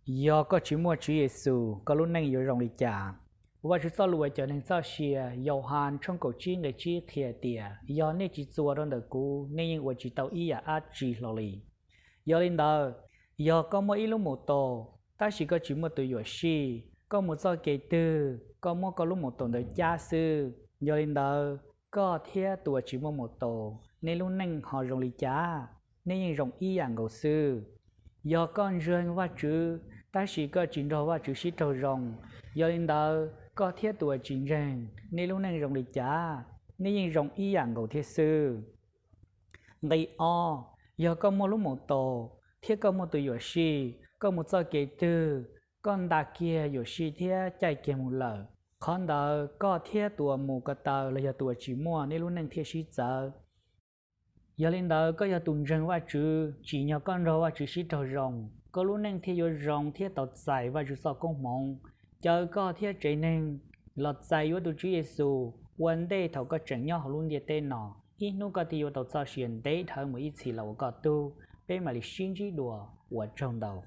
Yog koj tsis muaj Tswv Yexus, koj lub neej yuav zoo li cas? Vajtswv txoj lus uas cawm neeg txoj sia, Yauhas tshooj kaum tsib nqe tsib qhia tias, yog nej tsis txuas rau ntawm kuv, nej yeej ua tsis tau ib yam dab tsi hlo li. Yog li ntawd, yog koj muaj ib lub mus taus, tab sis koj tsis muaj tus yuam sij, koj mus txoj kev twg, koj muab koj lub mus taus ntawd cab xwb, yog li ntawd, koj thiab tus uas tsis muaj mus taus, nej lub neej ho zoo li cas? Nej yeej zoo ib yam nkaus xwb. Yog koj ntseeg Vajtswv, tab sis koj tsis nrog Vajtswv sib raug zoo, yog li ntawd, koj thiab tus uas tsis ntseeg, nej lub neej zoo li cas? Nej yeej zoo ib yam nkaus thiab xwb. Nqe ob, yog koj muaj lub mus taus, thiab koj muaj tus yuam sij, koj mus txoj kev twg, koj nta kiag yuam sij thiab caij kiag mus lawm, qhov ntawd koj thiab tus uas mus ko taw los yog tus uas tsis muaj, nej lub neej thiaj sib txawv. Yog li ntawd, koj yog tus ntseeg Vajtswv, tsim nyog koj nrog Vajtswv sib raug zoo, koj lub neej thiaj yuav zoo thiab tau txais Vajtswv txoj koob hmoov, caw koj thiab tsev neeg los txais yuav tus Tswv Yexus ua ntej thaum koj tseem nyob hauv lub ntiaj teb no, ib hnub koj thiaj yuav tau txoj sia ntev dhawv mus ib txhis los ua koj tug. Peb mam li sib ntsib dua, ua tsaug ntau.